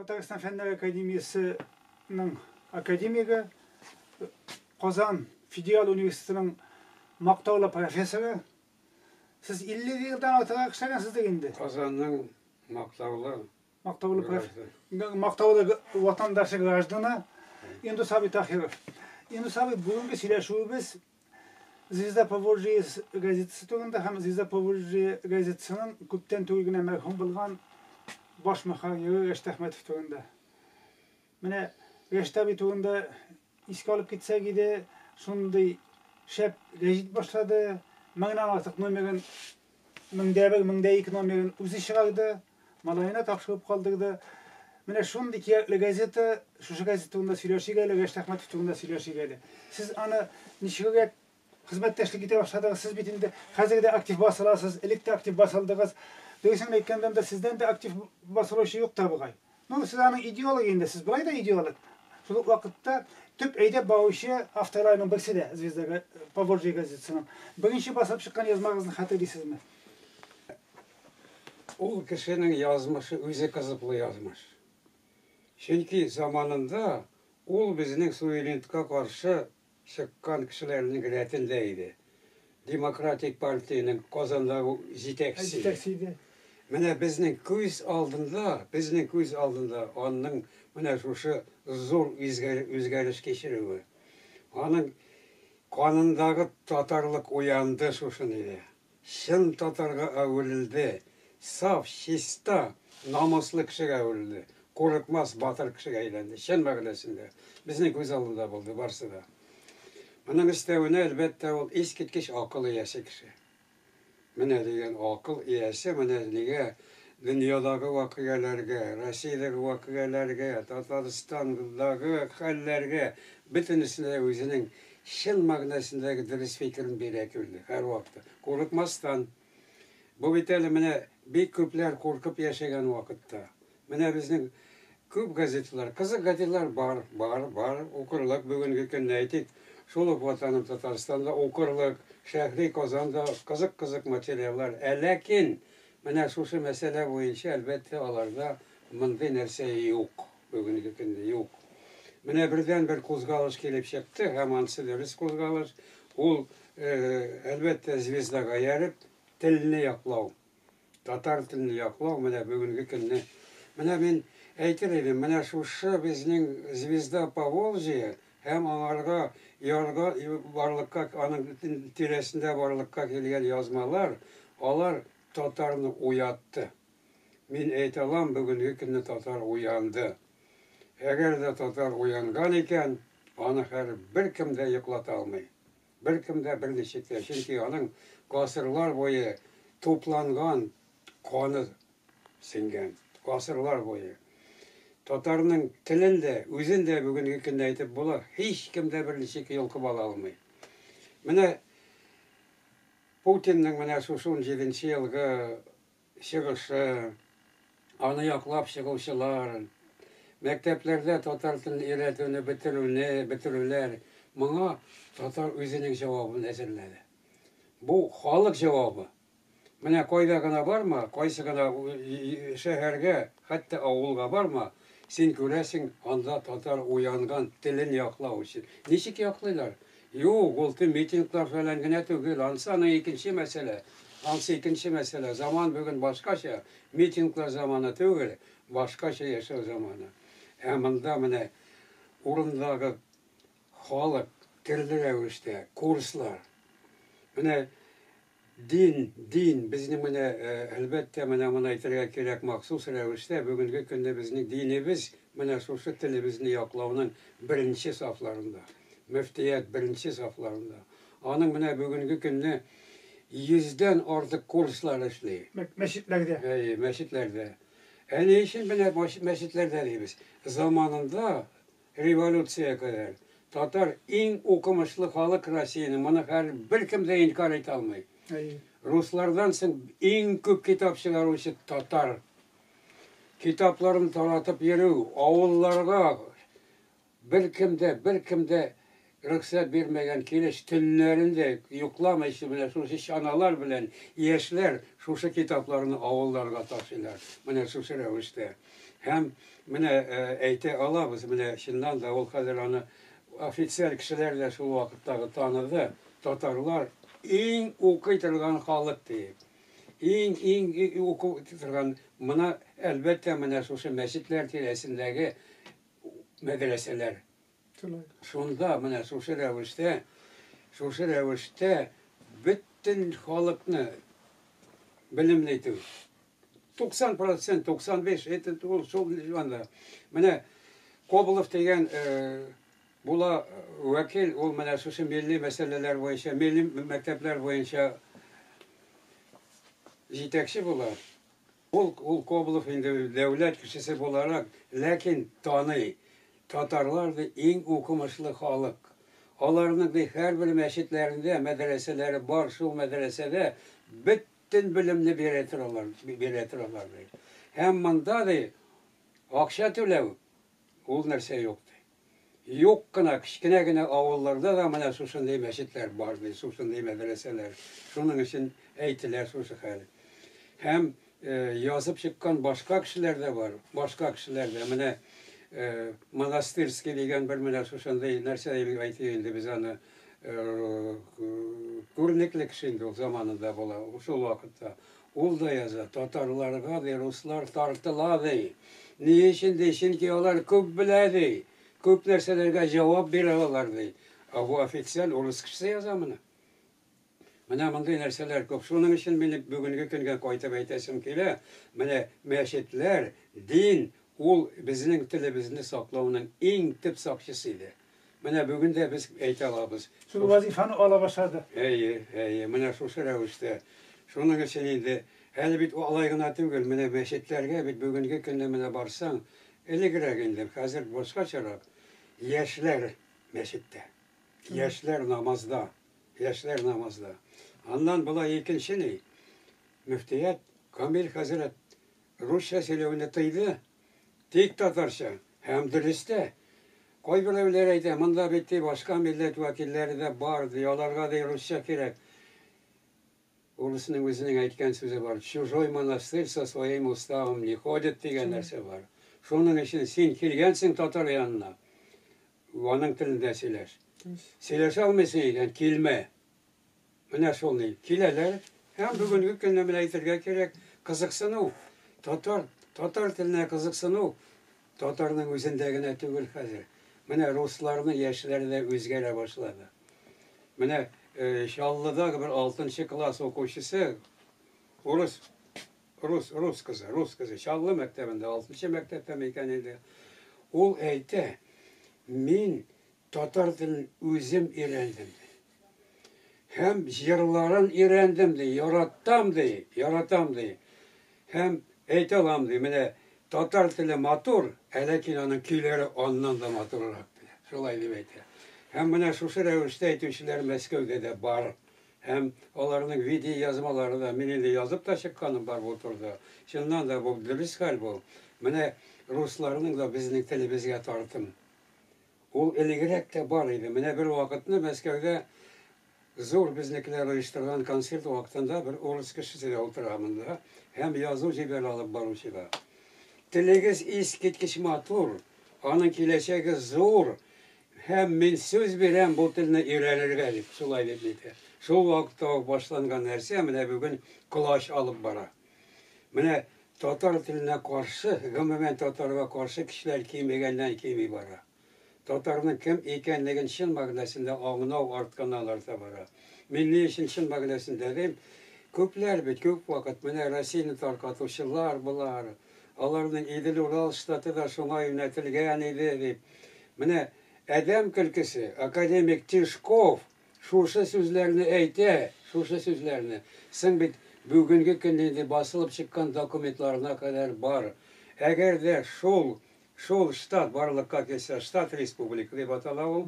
Татарстан Фәннәр академиясенең академигы, Казан федераль университетының мактаулы профессоры. Сез 50 елдан артыграк эшләгәнсездер инде. Казанның мактаулы Мактаулы проф... Мактаулы ватандашы гражданы Индус абый Тахиров. Индус абый, бүгенге сөйләшүебез Звезда Поволжье газетасы турында һәм Звезда Поволжье газетасының күптән түгел генә мәрхүм булган баш мөхәррире Рәшит Әхмәтов турында. Менә Рәшит абый турында искә алып китсәк иде, шундый шәп гәҗит башлады, меңнән артык номерын, 1001, 1002 номерын үзе чыгарды, малаена тапшырып калдырды. Менә шундый кирәкле газета, шушы газета турында сөйләшик әле, Рәшит Әхмәтов турында сөйләшик әле. Сез аны ничегрәк хезмәттәшлек итә башладыгыз? Сез бит инде хәзер дә актив басыласыз, элек тә актив басылдыгыз. Дөресен әйткәндә дә сездән дә актив басылучы юк та бугай. Ну, сез аның идеологы инде, сез болай да идеолог. Шул ук вакытта төп әйдәп баручы авторларның берсе дә Звезда Поволжье газетасының. Беренче басылып чыккан язмагызны хәтерлисезме? Ул кешенең язмышы үзе кызыклы язмыш. Чөнки заманында ул безнең Суэлентка каршы чыккан кешеләрнең рәтендә иде. Демократик партиянең Казандагы җитәкчесе. Җитәкче иде. Менә безнең күз алдында, безнең күз алдында аның менә шушы зур үзгәреш кичерүе. Аның канындагы татарлык уянды шушы нидә. Чын татарга әверелде, саф, чиста, намуслы кешегә әверелде, курыкмас батыр кешегә әйләнде, чын мәгънәсендә. Безнең күз алдында булды барсы да. Моның өстәвенә, әлбәттә, ул искиткеч акыл иясе кеше. Менә дигән акыл иясе, менә нигә дөньядагы вакыйгаләргә, Россиядәге вакыйгаләргә, Татарстандагы хәлләргә, бөтенесенә үзенең чын мәгънәсендәге дөрес фикерен бирә килде һәрвакыт, курыкмастан. Бу бит әле менә бик күпләр куркып яшәгән вакытта. Менә безнең күп газеталар, кызык газеталар бар, бар, бар, укырлык бүгенге көнне, әйтик, шул ук Ватаным Татарстанда укырлык, Шәһри Казанда кызык-кызык материаллар. Ә ләкин менә шушы мәсьәлә буенча, әлбәттә, аларда мондый нәрсә юк. Бүгенге көндә юк. Менә бердәнбер кузгалыш килеп чыкты, һәм ансы дөрес кузгалыш. Ул, әлбәттә, Звездага ияреп, телне яклау. Татар телне яклау менә бүгенге көнне. Менә мин әйтер идем, менә шушы безнең Звезда Поволжья һәм аңарга ярга барлыкка, аның тирәсендә барлыкка килгән язмалар, алар татарны уятты. Мин әйтә алам, бүгенге көнне татар уянды. Әгәр дә татар уянган икән, аны хәзер беркем дә йоклата алмый. Беркем дә, берничек тә. Чөнки аның гасырлар буе тупланган каны сеңгән. Гасырлар буе. Татарның телен дә, үзен дә бүгенге көндә әйтеп була, һичкем дә берничек йолкып ала алмый. Менә Путинның менә шушы унҗиденче елгы чыгышы, аны яклап чыгучылар, мәктәпләрдә татар телен өйрәтүне бетерүне, бетерүләр, моңа татар үзенең җавабын әзерләде. Бу халык җавабы. Менә кайда гына барма, кайсы гына шәһәргә, хәтта авылга барма, син күрәсең, анда татар уянган телен яклау өчен. Ничек яклыйлар? Юк, ул төн митинглар фәлән генә түгел, ансы аның икенче мәсьәлә. Ансы икенче мәсьәлә. Заман бүген башкача, митинглар заманы түгел, башкача яшәү заманы. Ә монда менә урындагы халык төрле рәвештә, курслар. Менә Дин, дин, безнең менә, әлбәттә, менә моны әйтергә кирәк, махсус рәвештә бүгенге көндә безнең динебез менә шушы телебезне яклауның беренче сафларында. Мөфтият беренче сафларында. Аның менә бүгенге көнне йөздән артык курслар эшли. Мәчетләрдә. Әйе, мәчетләрдә. Ә ни өчен менә мәчетләрдә дибез? Заманында Революция кадәр татар иң укымышлы халык Россиянең, моны хәзер беркем дә инкарь итә алмый. Руслардан соң иң күп китап чыгаручы татар. Китапларын таратып йөрү, авылларга беркем дә, беркем дә рөхсәт бирмәгән килеш төннәрен дә йокламыйча менә шушы чаналар белән яшьләр шушы китапларны авылларга ташыйлар. Менә шушы рәвештә. Һәм менә әйтә алабыз, менә чыннан да ул хәзер аны официаль кешеләр дә шул вакыттагы таныды, татарлар иң укый торган халык диеп. Иң-иң укый торган, моны, әлбәттә, менә шушы мәчетләр тирәсендәге мәдрәсәләр. Шунда менә шушы рәвештә, шушы рәвештә бөтен халыкны белемле итү. 90 процент, 95, это ул шул анда. Менә Кобылов дигән була вәкил, ул менә шушы милли мәсьәләләр буенча, милли мәктәпләр буенча җитәкче була. Ул, ул Коблов инде дәүләт кешесе буларак, ләкин таный, татарлар, ди, иң укымышлы халык. Аларның, ди, һәрбер мәчетләрендә мәдрәсәләре бар, шул мәдрәсәдә бөтен белемне бирә торалар, бирә торалар, ди. Һәм монда, ди, акча түләү, ул нәрсә юк, ди. Юк кына, кечкенә генә авылларда да менә шушындый мәчетләр бар, ди, шушындый мәдрәсәләр. Шуның өчен әйтелә шушы хәл. Һәм язып чыккан башка кешеләр дә бар, башка кешеләр дә. Менә Монастырский дигән бер менә шушындый нәрсә дип әйтик инде без аны, күренекле кеше инде ул заманында була, шул вакытта. Ул да яза, татарларга, ди, руслар тартыла, ди. Ни өчен, ди? Чөнки алар күп белә, ди. Күп нәрсәләргә җавап бирә алалар, ди. Ә бу официаль урыс кешесе яза моны. Менә мондый нәрсәләр күп. Шуның өчен мин бүгенге көнгә кайтып әйтәсем килә, менә мәчетләр, дин, ул безнең телебезне саклауның иң төп сакчысы иде. Менә бүген дә без әйтә алабыз. Шул вазифаны ала башлады. Әйе, әйе, менә шушы рәвештә. Шуның өчен инде, әле бит алай гына түгел, менә мәчетләргә бит бүгенге көнне менә барсаң, элегрәк инде, хәзер башкачарак, яшьләр мәчеттә, яшьләр намазда, яшьләр намазда. Аннан болай икенче ни, мөфтият Камил хәзрәт русча сөйләүне тыйды, тик татарча һәм дөрес тә. Кайберәүләр әйтә, монда бит ди башка милләт вәкилләре дә бар, ди, аларга ди русча кирәк. Урысның үзенең әйткән сүзе бар, чужой монастырь со своим уставом не ходит дигән нәрсә бар. Шуның өчен син килгәнсең татар янына, аның телендә сөйләш. Сөйләшә алмыйсың икән, килмә. Менә шул ни. Киләләр. Һәм бүгенге көнне менә әйтергә кирәк, кызыксыну, татар, татар теленә кызыксыну татарның үзендә генә түгел хәзер. Менә русларның яшьләре дә үзгәрә башлады. Менә Чаллыдагы бер 6 класс укучысы урыс, рус, рус кызы, рус кызы Чаллы мәктәбендә, 6 мәктәптә микән инде. Ул әйтә, мин татар телен үзем өйрәндем, ди. Һәм җырларын өйрәндем, ди, яратам, ди, яратам, ди. Һәм әйтә алам, ди, менә татар теле матур, ә ләкин аның көйләре аннан да матуррак, ди. Шулай дип әйтә. Һәм менә шушы рәвештә әйтүчеләр Мәскәүдә дә бар. Һәм аларның видео язмалары да, мин инде язып та чыкканым бар бу турыда. Чыннан да бу дөрес хәл бу. Менә русларның да безнең телебезгә тартым. Ул элегрәк тә бар иде. Менә бер вакытны Мәскәүдә зур безнекеләр оештырган концерт вакытында бер урыс кешесе дә утыра монда һәм язу җибәрә алып баручыга. Телегез искиткеч матур, аның киләчәге зур, һәм мин сүз бирәм бу телне өйрәнергә дип, шулай дип әйтә. Шул вакытта ук башланган нәрсә менә бүген колач алып бара. Менә татар теленә каршы, гомумән татарга каршы кешеләр кимегәннән кими бара. Татарның кем икәнлеген чын мәгънәсендә аңлау артканнан арта бара. Мин ни өчен чын мәгънәсендә дим? Күпләр бит күп вакыт менә Россияне таркатучылар болар, аларның Идел-Урал штаты да шуңа юнәтелгән иде дип. Менә адәм көлкесе, академик Тишков шушы сүзләрне әйтә, шушы сүзләрне. Соң бит бүгенге көндә инде басылып чыккан документларына кадәр бар. Әгәр дә шул Шул штат барлыкка килсә, штат республика дип атала ул.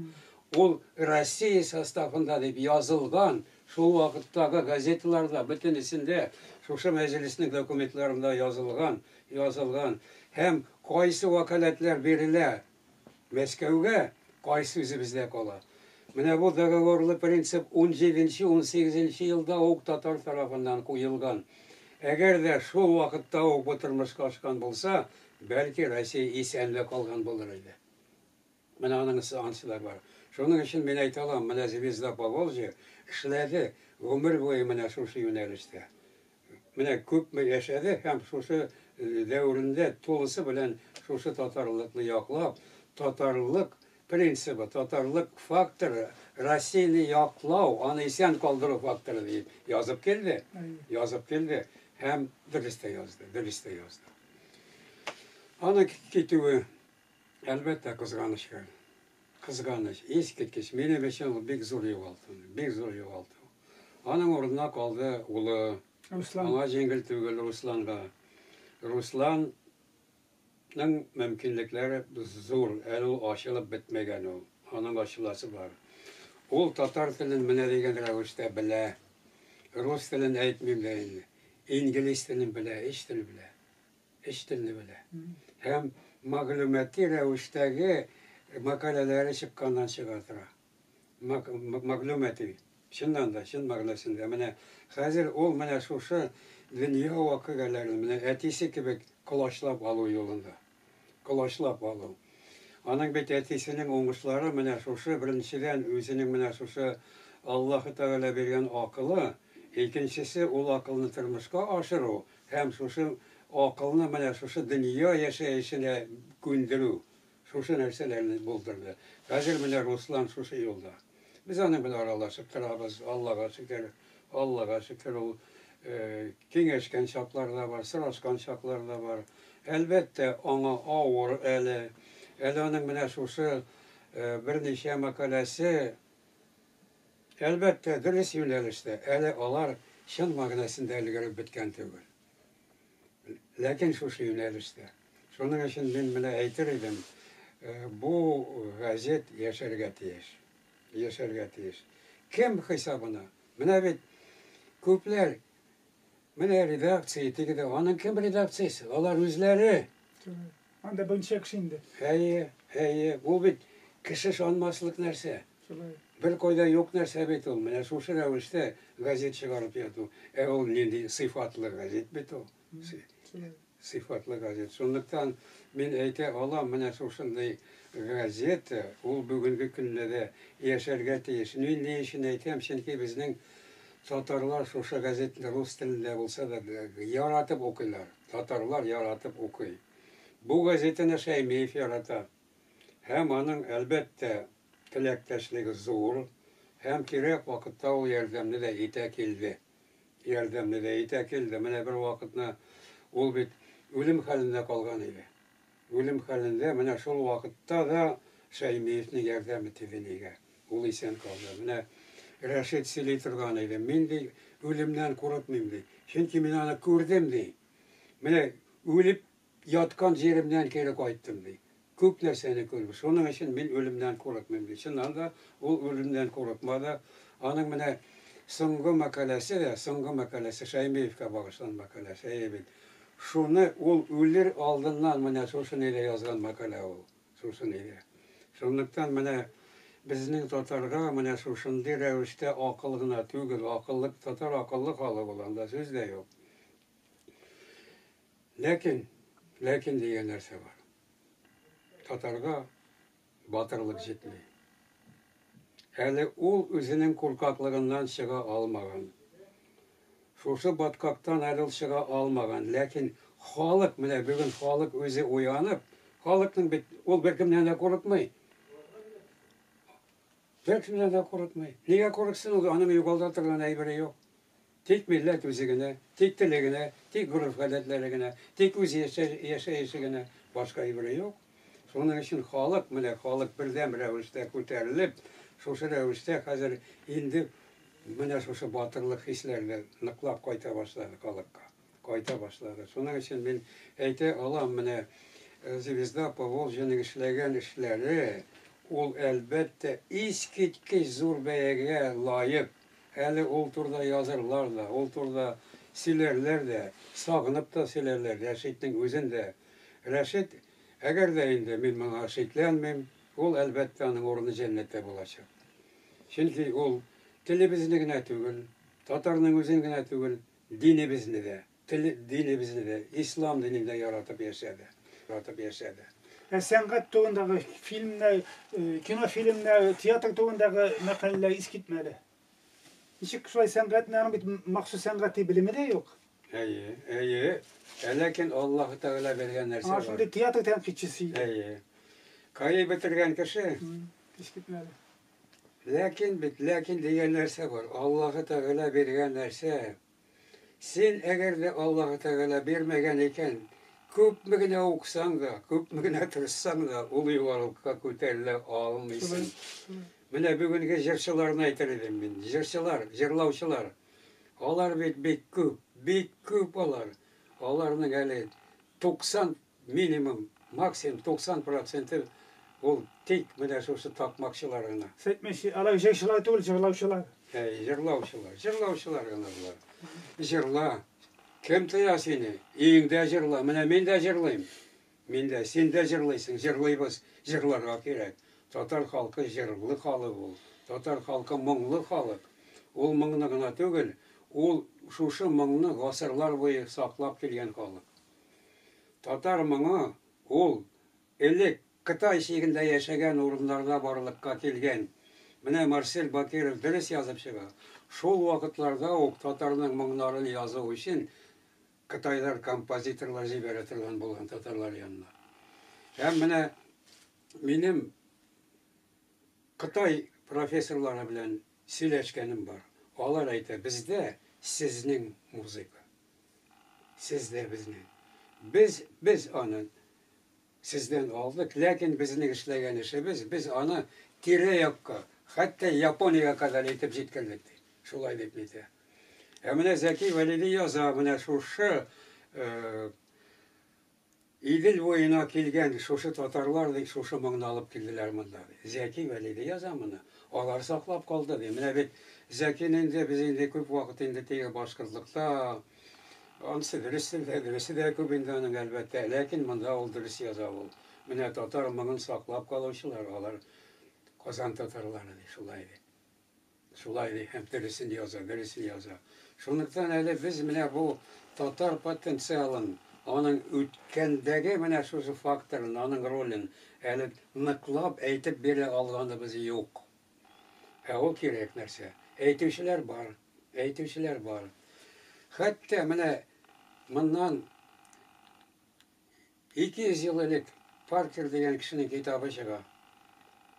Ул Россия составында дип язылган, шул вакыттагы газеталарда, бөтенесендә, шушы мәҗлеснең документларында язылган, язылган. Һәм кайсы вәкаләтләр бирелә Мәскәүгә, кайсы үзебездә кала. Менә бу договорлы принцип 17-18 елда ук татар тарафыннан куелган. Әгәр дә шул вакытта ук бу тормышка ашкан булса, бәлки Россия исән дә калган булыр иде. Менә аның анысы да бар. Шуның өчен мин әйтә алам, менә Звезда Поволжья эшләде гомер буе менә шушы юнәлештә. Менә күпме яшәде һәм шушы дәверендә тулысы белән шушы татарлыкны яклап, татарлык принцибы, татарлык факторы, Россияне яклау, аны исән калдыру факторы дип язып килде. Язып килде һәм дөрес тә язды, дөрес тә язды. Аның китүе, әлбәттә, кызганыч хәл. Кызганыч, искиткеч. Минем өчен ул бик зур югалту, бик зур югалту. Аның урынына калды улы. Руслан. Аңа җиңел түгел Русланга. Русланның мөмкинлекләре зур, әле ул ачылып бетмәгән ул. Аның ачыласы бар. Ул татар телен менә дигән рәвештә белә. Рус телен әйтмим дә инде. Инглиз телен белә, өч тел белә. Өч телне белә. Һәм мәгълүмати рәвештәге мәкаләләре чыкканнан чыга тора. Мәгълүмати. Чыннан да, чын мәгънәсендә. Менә хәзер ул менә шушы дөнья вакыйгаларын менә әтисе кебек колачлап алу юлында. Колачлап алу. Аның бит әтисенең уңышлары менә шушы, беренчедән, үзенең менә шушы Аллаһы Тәгалә биргән акылы, икенчесе, ул акылны тормышка ашыру һәм шушы акылны менә шушы дөнья яшәешенә күндерү. Шушы нәрсәләрне булдырды. Хәзер менә Руслан шушы юлда. Без аның белән аралашып торабыз, Аллага шөкер. Аллага шөкер, ул киңәшкән чаклар да бар, сорашкан чаклар да бар. Әлбәттә, аңа авыр әле. Әле аның менә шушы берничә мәкаләсе, әлбәттә, дөрес юнәлештә, әле алар чын мәгънәсендә өлгереп беткән түгел. Ләкин шушы юнәлештә. Шуның өчен мин менә әйтер идем, бу газет яшәргә тиеш. Яшәргә тиеш. Кем хисабына? Менә бит күпләр менә редакция теге дә, аның кем редакциясе? Алар үзләре. Анда берничә кеше инде. Әйе, әйе. Бу бит кеше ышанмаслык нәрсә. Шулай. Бер кайда юк нәрсә бит ул. Менә шушы рәвештә газет чыгарып яту. Ә ул нинди сыйфатлы газет бит ул. Сыйфатлы газет. Шунлыктан мин әйтә алам, менә шушындый газета ул бүгенге көндә дә яшәргә тиеш. Мин ни өчен әйтәм, чөнки безнең татарлар шушы газетны рус телендә булса да яратып укыйлар. Татарлар яратып укый. Бу газетаны Шәймиев ярата. Һәм аның, әлбәттә, теләктәшлеге зур һәм кирәк вакытта ул ярдәмне дә итә килде. Ярдәмне дә итә килде. Менә бер вакытны ул бит үлем хәлендә калган иде. Үлем хәлендә, менә шул вакытта да Шәймиевнең ярдәме тиде нигә. Ул исән калды. Менә Рәшит сөйли торган иде. Мин, ди, үлемнән курыкмыйм, ди. Чөнки мин аны күрдем, ди. Менә үлеп яткан җиремнән кире кайттым, ди. Күп нәрсәне күрдем. Шуның өчен мин үлемнән курыкмыйм, ди. Чыннан да, ул үлемнән курыкмады. Аның менә соңгы мәкаләсе дә, соңгы мәкаләсе, Шәймиевкә багышланган мәкаләсе, әйе бит. Шуны ул үлер алдыннан менә шушы нидә язган мәкалә ул, шушы нидә. Шунлыктан менә безнең татарга менә шушындый рәвештә акыл гына түгел, акыллы, татар акыллы халык ул, анда сүз дә юк. Ләкин, ләкин дигән нәрсә бар. Татарга батырлык җитми. Әле ул үзенең куркаклыгыннан чыга алмаган. Шушы баткактан әле ул чыга алмаган. Ләкин халык, менә бүген халык үзе уянып, халыкның бит ул беркемнән дә курыкмый. Беркемнән дә курыкмый. Нигә курыксын ул, аның югалта торган әйбере юк. Тик милләт үзе генә, тик теле генә, тик гореф-гадәтләре генә, тик үз яшәеше генә, башка әйбере юк. Шуның өчен халык, менә халык бердәм рәвештә күтәрелеп, шушы рәвештә хәзер инде менә шушы батырлык хисләре дә ныклап кайта башлады халыкка. Кайта башлады. Шуның өчен мин әйтә алам, менә Звезда Поволжьеның эшләгән эшләре, ул, әлбәттә, искиткеч зур бәягә лаек. Әле ул турыда язырлар да, ул турыда сөйләрләр дә, сагынып та сөйләрләр Рәшитнең үзен дә. Рәшит, әгәр дә инде мин моңа шикләнмим, ул, әлбәттә, аның урыны җәннәттә булачак. Чөнки ул телебезне генә түгел, татарның үзен генә түгел, динебезне дә, тел, динебезне дә, ислам динен дә яратып яшәде. Яратып яшәде. Ә сәнгать турындагы фильмнар, кинофильмнар, театр турындагы мәкаләләр искитмәле. Ничек шулай сәнгатьне, аның бит махсус сәнгати белеме дә юк. Әйе, әйе. Ә ләкин Аллаһы Тәгалә биргән нәрсә Аңа бар. шундый театр тәнкыйтьчесе иде. Әйе. Каи бетергән кеше. Искитмәле. Ләкин бит, ләкин дигән нәрсә бар. Аллаһы Тәгалә биргән нәрсә. Син әгәр дә Аллаһы Тәгалә бирмәгән икән, күпме генә укысаң да, күпме генә тырышсаң да, ул югарылыкка күтәрелә алмыйсың. Менә бүгенге җырчыларны әйтер идем мин. Җырчылар, җырлаучылар. Алар бит бик күп, бик күп алар. Аларның әле 90 минимум, максимум 90 проценты ул тик менә шушы такмакчылар гына. Сәйтмеши, алар җырчылар түгел, җырлаучылар. Әй, җырлаучылар, җырлаучылар гына болар. Җырла. Кем тыя сине? Өеңдә җырла. Менә мин дә җырлыйм. Мин дә, син дә җырлыйсың, җырлыйбыз. Җырларга кирәк. Татар халкы җырлы халык ул. Татар халкы моңлы халык. Ул моңны гына түгел, ул шушы моңны гасырлар буе саклап килгән халык. Татар моңы ул элек Кытай чигендә яшәгән урыннарда барлыкка килгән. Менә Марсель Бакиров дөрес язып чыга. Шул вакытларда ук татарның моңнарын язу өчен кытайлар композиторлар җибәрә торган булган татарлар янына. Һәм менә минем Кытай профессорлары белән сөйләшкәнем бар. Алар әйтә, бездә сезнең музыка. Сездә безнең. Без, без аны сездән алдык, ләкин безнең эшләгән эшебез, без аны тирә-якка, хәтта Япониягә кадәр илтеп җиткердек, ди. Шулай дип әйтә. Ә менә Зәки Вәлиди яза, менә шушы Идел буена килгән шушы татарлар, ди, шушы моңны алып килделәр монда, ди. Зәки Вәлиди яза моны. Алар саклап калды, ди. Менә бит Зәкин инде, без инде күп вакыт инде теге башкортлыкта, анысы дөресе дә, дөресе дә күп инде аның, әлбәттә. Ләкин монда ул дөрес яза ул. Менә татар моңын саклап калучылар, алар Казан татарлары, ди, шулай ди. Шулай ди һәм дөресен яза, дөресен яза. Шунлыктан әле без менә бу татар потенциалын, аның үткәндәге менә шушы факторын, аның ролен әле ныклап әйтеп бирә алганыбыз юк. Ә ул кирәк нәрсә. Әйтүчеләр бар, әйтүчеләр бар. Хәтта менә моннан 200 ел элек Паркер дигән кешенең китабы чыга.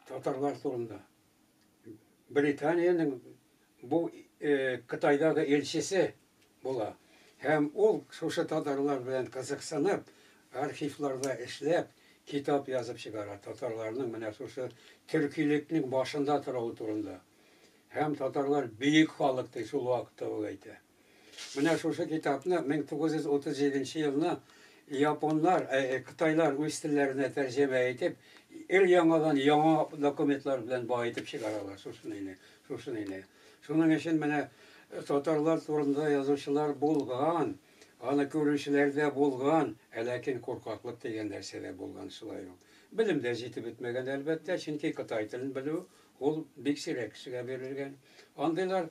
Татарлар турында. Британиянең бу Кытайдагы илчесе була. Һәм ул шушы татарлар белән кызыксынып, архивларда эшләп, китап язып чыгара татарларның менә шушы төркилекнең башында торуы турында. Һәм татарлар бөек халык ди шул вакытта ук әйтә. Менә шушы китапны 1937 елны японнар, кытайлар үз телләренә тәрҗемә итеп, өр-яңадан яңа документлар белән баетып чыгаралар шушыны, шушыны. Шуның өчен менә татарлар турында язучылар булган, аны күрүчеләр дә булган, ә ләкин куркаклык дигән нәрсә дә булган шулай ук. Белем дә җитеп бетмәгән, әлбәттә, чөнки кытай телен белү ул бик сирәк кешегә бирелгән. Андыйлар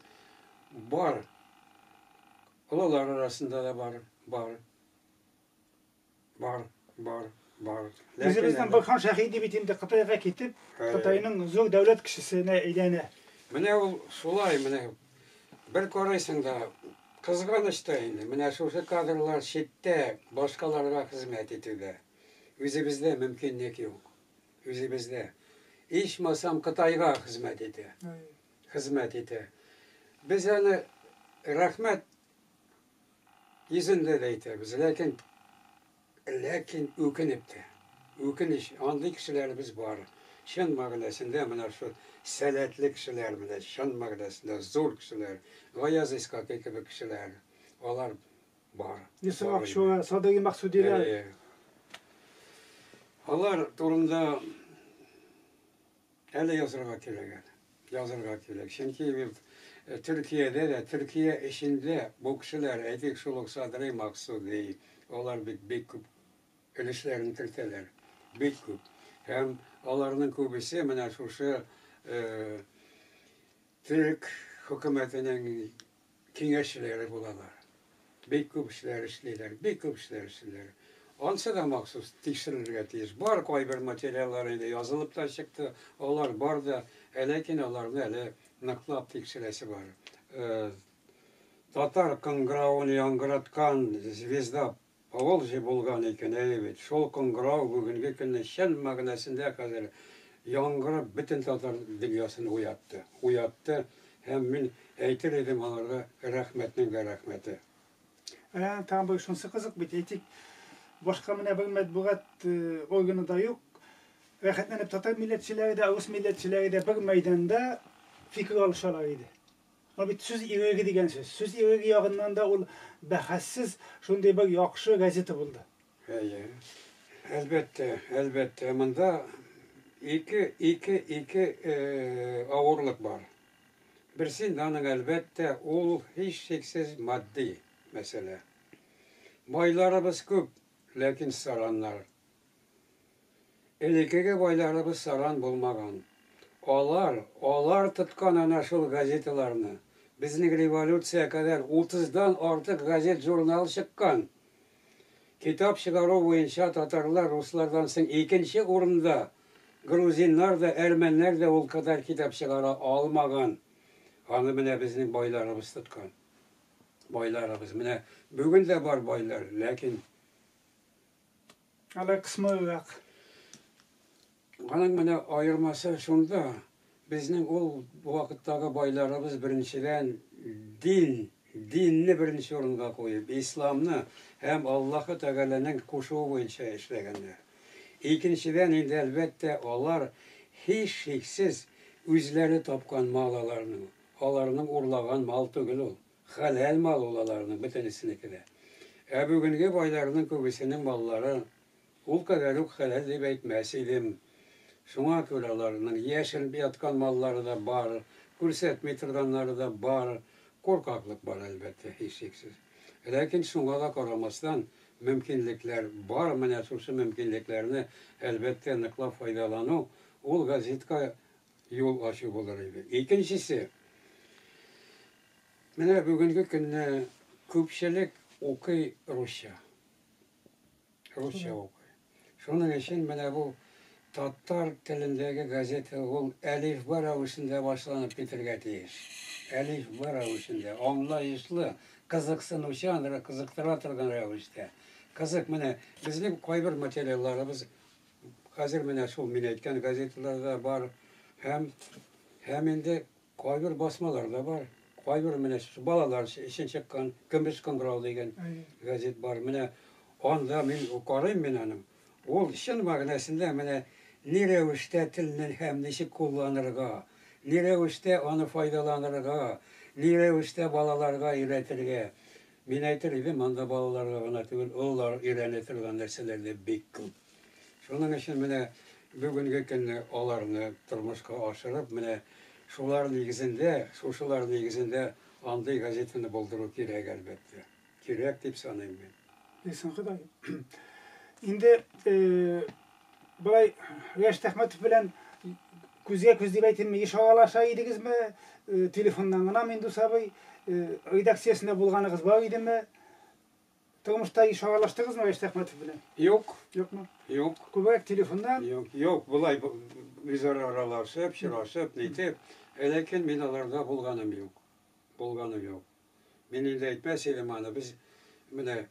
бар. Олылар арасында да бар, бар. Бар, бар, бар. Үзебезнең Борһан Шәһиди бит инде Кытайга китеп, Кытайның зур дәүләт кешесенә әйләнә. Менә ул шулай, менә бер карыйсың да, кызганыч та инде. Менә шушы кадрлар читтә, башкаларга хезмәт итүдә. Үзебездә мөмкинлек юк. Үзебездә. Ичмасам Кытайга хезмәт итә. Хезмәт итә. Без аны рәхмәт йөзендә дә әйтәбез, ләкин ләкин үкенеп тә. Үкенеч, андый кешеләребез бар. Чын мәгънәсендә менә шул сәләтле кешеләр, менә чын мәгънәсендә зур кешеләр, Гаяз Исхакый кебек кешеләр, алар бар. Йосыф Акчура, Садыйк Максудиләр. Алар турында әле язырга кирәк әле. Язырга кирәк. Чөнки бит Төркиядә дә, Төркия эчендә бу кешеләр, әйтик, шул ук Садри Максуди, алар бит бик күп өлешләрен кертәләр. Бик күп. Һәм аларның күбесе менә шушы Төрек хөкүмәтенең киңәшчеләре булалар. Бик күп эшләр эшлиләр, бик күп эшләр эшлиләр. Ансы да махсус тикшерелергә тиеш. Бар кайбер материаллар инде язылып та чыкты, алар бар да, ләкин аларны әле ныклап тикшерәсе бар. Татар кыңгыравын яңгыраткан Звезда Поволжье булган икән, әйе бит. Шул кыңгырау бүгенге көнне чын мәгънәсендә хәзер яңгырап бөтен татар дөньясын уятты. Уятты һәм мин әйтер идем аларга рәхмәтнең дә рәхмәте. Ә тагын бер шунысы кызык бит, әйтик, башка менә бер матбугат органы да юк. Рәхәтләнеп татар милләтчеләре дә, рус милләтчеләре дә бер мәйданда фикер алышалар иде. Ул бит сүз иреге дигән сүз. Сүз иреге ягыннан да ул бәхәссез шундый бер яхшы газета булды. Әйе. Әлбәттә, әлбәттә, монда ике авырлык бар. Берсе инде аның, әлбәттә, ул һичшиксез матди мәсьәлә. Байларыбыз күп, ләкин сараннар. Элеккеге байларыбыз саран булмаган. Алар, алар тоткан әнә шул газеталарны. Безнең революция кадәр утыздан артык газет-журнал чыккан. Китап чыгару буенча татарлар руслардан соң икенче урында. Грузиннар да, әрмәннәр дә ул кадәр китап чыгара алмаган. Аны менә безнең байларыбыз тоткан. Байларыбыз. Менә бүген дә бар байлар, ләкин. Алар кысмыррак. Аның менә аермасы шунда, безнең ул вакыттагы байларыбыз беренчедән дин, динне беренче урынга куеп, исламны һәм Аллаһы Тәгаләнең кушуы буенча эшләгәннәр. Икенчедән инде, әлбәттә, алар һичшиксез үзләре тапкан мал аларның, аларның урлаган мал түгел ул. Хәләл мал ул аларның бөтенесенеке дә. Ә бүгенге байларның күбесенең маллары ул кадәр үк хәләл дип әйтмәс идем. Шуңа күрә аларның яшереп яткан маллары да бар, күрсәтми торганнары да бар. Куркаклык бар, әлбәттә, һичшиксез. Ләкин шуңа да карамастан, мөмкинлекләр бар. Менә шушы мөмкинлекләрне, әлбәттә, ныклап файдалану, ул газетка юл ачу булыр иде. Икенчесе, менә бүгенге көнне күпчелек укый русча. Русча укый. Шуның өчен менә бу татар телендәге газета ул әлифба рәвешендә башланып китергә тиеш. Әлифба рәвешендә, аңлаешлы, кызыксынучан, кызыктыра торган рәвештә. Кызык, менә безнең кайбер материалларыбыз Хәзер менә шул мин әйткән газеталарда бар һәм һәм инде кайбер басмалар да бар. Кайбер менә шушы балалар өчен чыккан Көмеш кыңгырау дигән газет бар. Менә анда мин карыйм мин аның. Ул чын мәгънәсендә менә ни рәвештә телне һәм ничек кулланырга, ни рәвештә аны файдаланырга, ни рәвештә балаларга өйрәтергә. Мин әйтер идем, анда балаларга гына түгел, олылар өйрәнә торган нәрсәләр дә бик күп. Шуның өчен менә бүгенге көнне аларны тормышка ашырып, менә шулар нигезендә, шушылар нигезендә андый газетаны булдыру кирәк, әлбәттә. Кирәк дип саныйм мин. Бирсен Ходай. Инде болай Рәшит Әхмәтов белән күзгә күз дип әйтимме, еш аралаша идегезме? Телефоннан гынамы инде абый? Редакциясендә булганыгыз бар идеме? Тормышта еш аралаштыгызмы Рәшит Әхмәтов белән? Юк. Юкмы? Юк. Күбрәк телефоннан? Юк, юк, болай үзара аралашып, очрашып, нитеп, ләкин мин аларда булганым юк. Булганым юк. Мин инде әйтмәс идем аны, без менә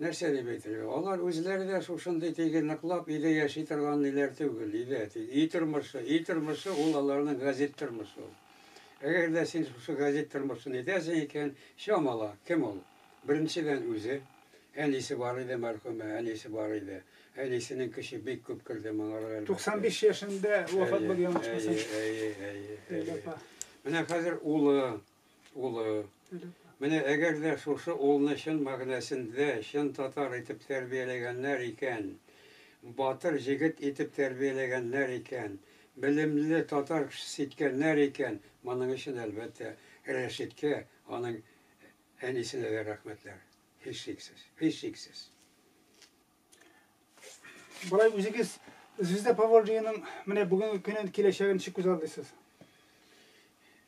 нәрсә дип әйтергә, алар үзләре дә шушындый теге ныклап өйдә яши торган ниләр түгел, өйдә өй тормышы, өй тормышы ул аларның газет тормышы ул. Әгәр дә син шушы газет тормышын итәсең икән, чамала, кем ул? Беренчедән үзе, әнисе бар иде мәрхүмә, әнисе бар иде. Әнисенең көче бик күп керде моңарга. 95 яшендә вафат булды, ялгышмасам. Әйе, әйе, әйе. Менә хәзер улы, улы. Менә әгәр дә шушы улны чын мәгънәсендә, чын татар итеп тәрбияләгәннәр икән, батыр җегет итеп тәрбияләгәннәр икән, белемле татар кешесе иткәннәр икән, моның өчен, әлбәттә, Рәшиткә, аның әнисенә дә рәхмәтләр. Һичшиксез, һичшиксез. Болай үзегез Звезда Поволжьеның менә бүгенге көнен, киләчәген ничек күзаллыйсыз?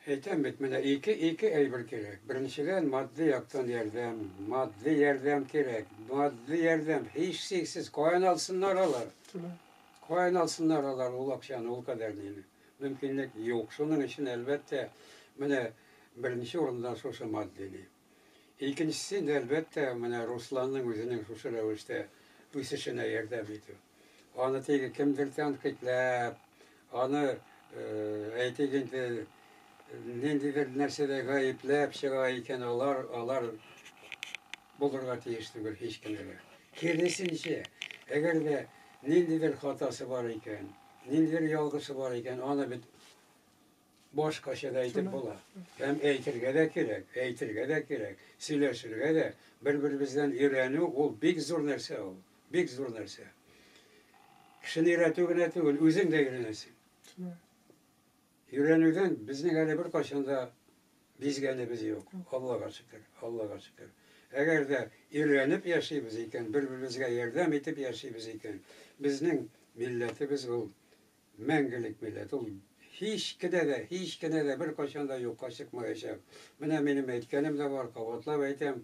Әйтәм бит, менә ике, ике әйбер кирәк. Беренчедән, матди яктан ярдәм, матди ярдәм кирәк. Матди ярдәм, һичшиксез, каян алсыннар алар? Каян алсыннар алар ул акчаны, ул кадәр нине? Мөмкинлек юк. Шуның өчен, әлбәттә, менә беренче урында шушы матди ни. Икенчесе инде, әлбәттә, менә Русланның үзенең шушы рәвештә үсешенә ярдәм итү. Аны теге кемдер тәнкыйтьләп, аны, әйтик инде, ниндидер нәрсәдә гаепләп чыга икән, алар, алар булырга тиеш түгел һич кенә дә. Киресенчә, әгәр дә ниндидер хатасы бар икән, ниндидер ялгышы бар икән, аны бит башкача да әйтеп була. Һәм әйтергә дә кирәк, әйтергә дә кирәк, сөйләшергә дә, бер-беребездән өйрәнү ул бик зур нәрсә ул. Бик зур нәрсә. Кешене өйрәтү генә түгел, үзең дә өйрәнәсең. Өйрәнүдән безнең әле беркайчан да бизгәнебез юк. Аллага шөкер, Аллага шөкер. Әгәр дә өйрәнеп яшибез икән, бер-беребезгә ярдәм итеп яшибез икән, безнең милләтебез ул Мәңгелек милләт ул һич кенә дә, һич кенә дә беркайчан да юкка чыкмаячак. Менә минем әйткәнем дә бар, кабатлап әйтәм.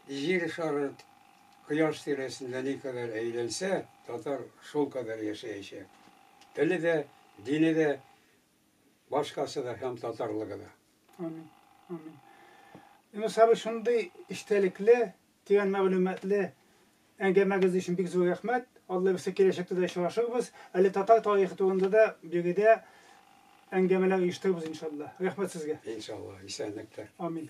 Җир шары кояш тирәсендә никадәр әйләнсә, татар шулкадәр яшәячәк. Теле дә, дине дә, башкасы да һәм татарлыгы да. Амин. Амин. Юныс абый, шундый эчтәлекле, тирән мәгълүматлы Әңгәмәгез өчен бик зур рәхмәт. Алла бирсә, киләчәктә дә очрашырбыз. Әле татар тарихы турында да биредә әңгәмәләр оештырырбыз, иншалла. Рәхмәт сезгә. Иншалла. Исәнлектә. Амин.